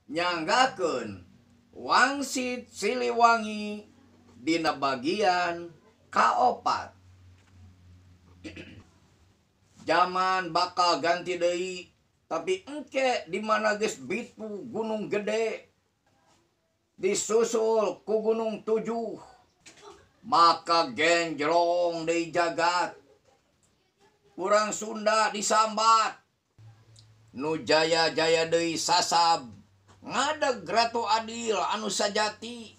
Nyanggakeun Wangsit Siliwangi dina bagian kaopat. Zaman bakal ganti deui, tapi engke di mana geus bitu Gunung Gede disusul ku Gunung Tujuh, maka genjlong deui jagat. Urang Sunda disambat nu jaya-jaya deui sasab ngadeg Ratu Adil anu sajati.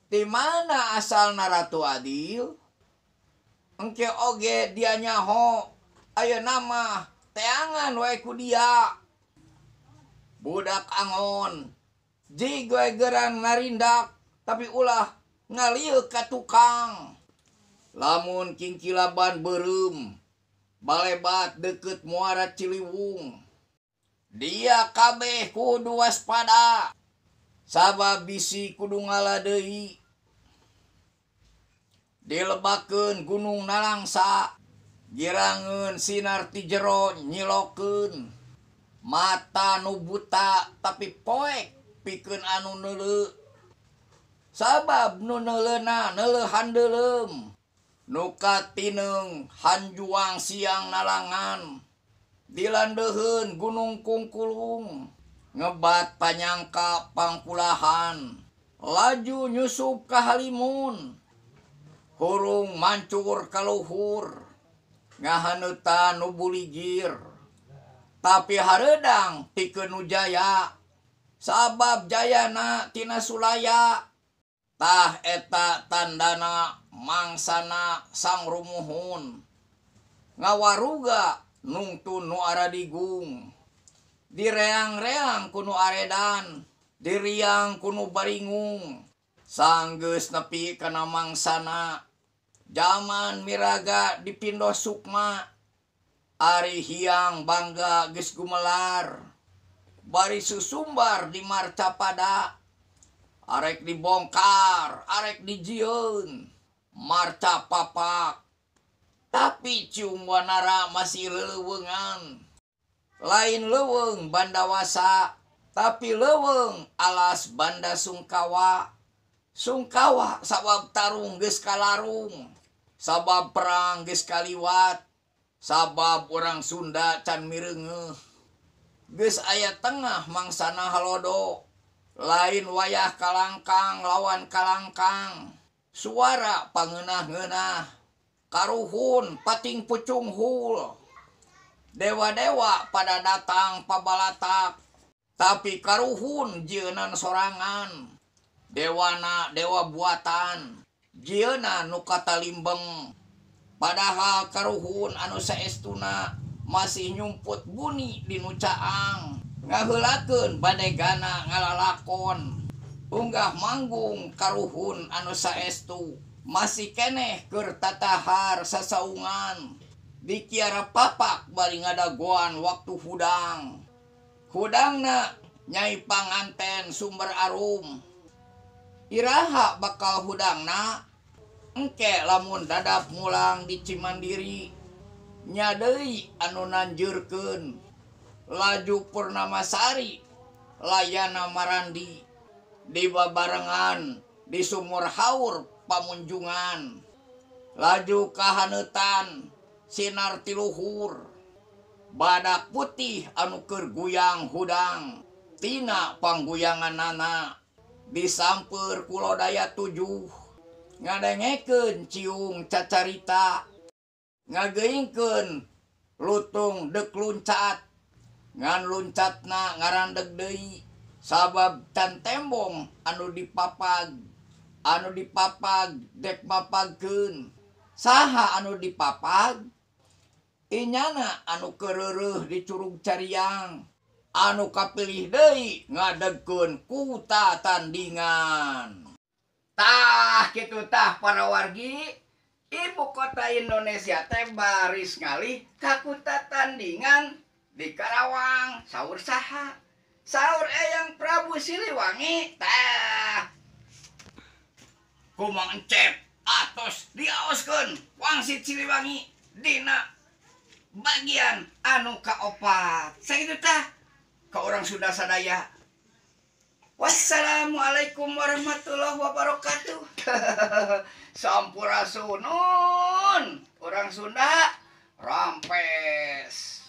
Di mana asalna Ratu Adil? Engke oge dia nyaho, ayeuna mah teangan wae ku dia. Budak angon jig we gerang narindak, tapi ulah ngalieu ka tukang. Lamun kingkilaban beureum balebat deukeut muara Ciliwung, dia kabeh kudu waspada, sabab bisi kudu ngala deui. Dilebakeun Gunung Nalangsa, girangeun sinar ti jero nyilokeun. Mata nu buta tapi poek pikeun anu neuleu, sabab nu neuleuna neuleuh handeuleum. Nu katineung hanjuang siang nalangan, dilandeuheun Gunung Kungkulung, ngebat panyangka pangkulahan, laju nyusup ka halimun, hurung mancur ka luhur, ngahaneutan nu buligir, tapi hareudang pikeun nu jaya, sabab jayana tina sulaya. Tah eta tandana mangsana sang rumuhun, ngawaruga nungtun nu aradigung, direang-reang ku nu aredan, diriang ku nu baringung. Sanggeus nepi kana mangsana jaman miraga dipindo sukma, ari hiang bangga geus gumelar, bari susumbar di marcapada, arek dibongkar, arek dijieun, marca papak, tapi cium wanara masih leuweungan. Lain leuweung bandawasa, tapi leuweung alas banda sungkawa. Sungkawa sabab tarung geus kalarung, sabab perang geus kaliwat, sabab urang Sunda can mireungeuh. Geus aya tengah mangsana halodo, lain wayah kalangkang lawan kalangkang, suara pangeunah-ngeunah, karuhun pating pucunghul. Dewa-dewa pada datang pabalatak, tapi karuhun jieunan sorangan. Dewana dewa buatan, jieuna nu katalimbeng. Padahal karuhun anu saestuna masih nyumput buni di nu caang, ngaheulakeun badegana ngalalakon. Unggah manggung karuhun anu saestu masih keneh keur tatahar sasaungan. Di kiara papak bari ngadagoan waktu hudang. Hudangna Nyai Panganten Sumber Arum. Iraha bakal hudangna? Engke lamun dadap mulang di Cimandiri, nya deui anu nanjeurkeun. Laju Purnamasari layana marandi, di babarengan di sumur haur pamunjungan. Laju kahaneutan sinar tiluhur, badak putih anu keur guyang hudang tina pangguyanganana. Disamper ku lodaya 7, ngadengekeun ciung cacarita, ngageingkeun lutung deuk luncat, ngan luncatna ngarandeg deui, sabab can tembong anu dipapag, anu dipapag dek mapagkeun. Saha anu dipapag? Inyana anu keureureun di Curug Cariang, anu kapilih deui ngadegkeun kuta tandingan. Tah kitu tah para wargi, ibu kota Indonesia teh baris ngalih ka kuta tandingan di Karawang. Saur saha? Saur Eyang Prabu Siliwangi. Tah kumang encep atos diaoskeun Wangsit Siliwangi dina bagian anu kaopat. Sakitu tah ka urang Sunda sadaya. Wassalamualaikum warahmatullahi wabarakatuh. Sampurasun, urang Sunda. Rampes.